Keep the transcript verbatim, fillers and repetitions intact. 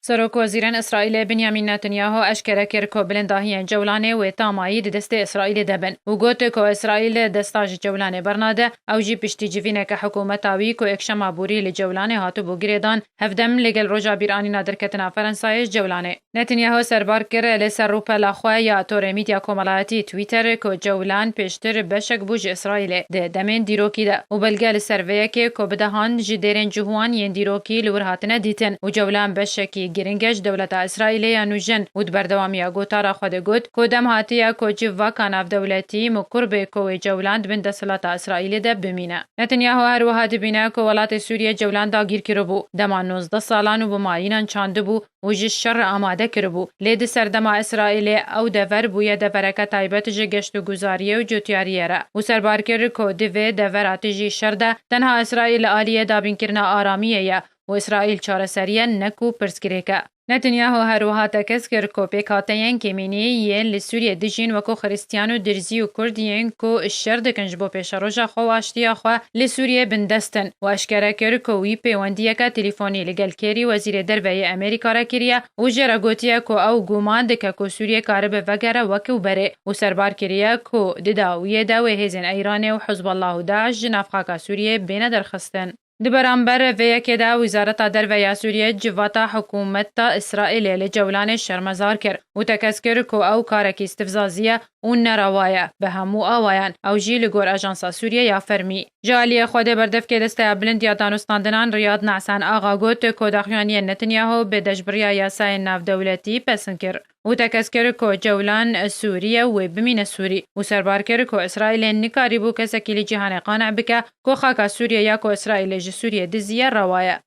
Serokwezîrên Îsraîlê Binyamîn Netanyahu eşkere kir ku bilindahiyên Cewlanê wê tamayî di destê Îsraîlê de bin û got ku Îsraîl desta ji Cewlanê bernade, ew jî piştî civîneke hikûmeta wî ku êkşema borî li Cewlanê hatibû girêdan, hevdem li gel roja bîranîna derketina Ferensayê ji Cewlanê. Netanyahu serbar kir, li ser rûpela xwe ya torê mîdya komelayetî Twitter ku Cewlan pêştir beşek bû ji Îsraîlê di demên dîrokî de û belge li ser vê yekê ku bi dehan ji dêrên cihuan yên dîrokî li wir hatine dîtin û Cewlan beşekî giring e ji dewleta Îsraîlê ya nûjen û di berdewamiya gotara xwe de got ku dem hatiye ku civaka navdewletî mikur bê ku wê Cewlan di bin desthilata Îsraîlê de bimîne. Netanyahu her wiha dibîne ku welatê Sûriyê Cewlan dagîr kiribû, dema nozdeh salan û bi mayînan çandibû û ji şer re amade kiribû. Lê di serdema Îsraîlê ew dever bûye devereke taybet ji geştguzariyê û cotyariyê re û serbar kir ku di vê devera tijî şer de tenha Îsraîl li aliyê dabînkirina aramiyê ye û Îsraîl çareserî ye, ne ku pirsgirêk e. Netanyahu her wiha tekez kir ku pêkhateyên kêmînî yên li Sûriyê dijîn, wekû Xiristiyan û Dirzî û Kurd, yên ku şer dikin ji bo pêşeroja xwe û aştiya xwe li Sûriyê bindest in û eşkere kir ku wî pêwendiyeke telîfonî li gel Kerry, wezîrê derve yê Amerîka re kiriye û jê re gotiye ku ew guman dike ku Sûriyê karibe vegere wekî berê û serbar kiriye ku di dawiyê de wê hêzên Îranê û Hizbullah û DAIŞ ji nav xaka Sûriyê bêne derxistin. Di beramber vê yekê de Wizareta Derve ya Sûriyê civata hikûmeta Îsraîlê li Cewlanê şermezar kir û tekez kir ku ew karekî istifzazî ye û nerewa ye bi hemû awayan, ew jî li gor Ajansa Sûriyê ya Fermî. Ji aliyê xwe dê berdevkê Desteya Bilind ya Danûstandinan Riyad Nehsan Axa got ku daxuyaniyên Netanyahu bi deşbiriya yasayên navdewletî pesn kir û tekez kir ku Cewlan Sûrî ye, wê bimîne Sûrî û serbar kir ku Îsraîlê nikarîbû kesekî li cîhanê qane bike ku xaka Sûriyê ya ku Îsraîlê ji Sûriyê diziye rewa ye.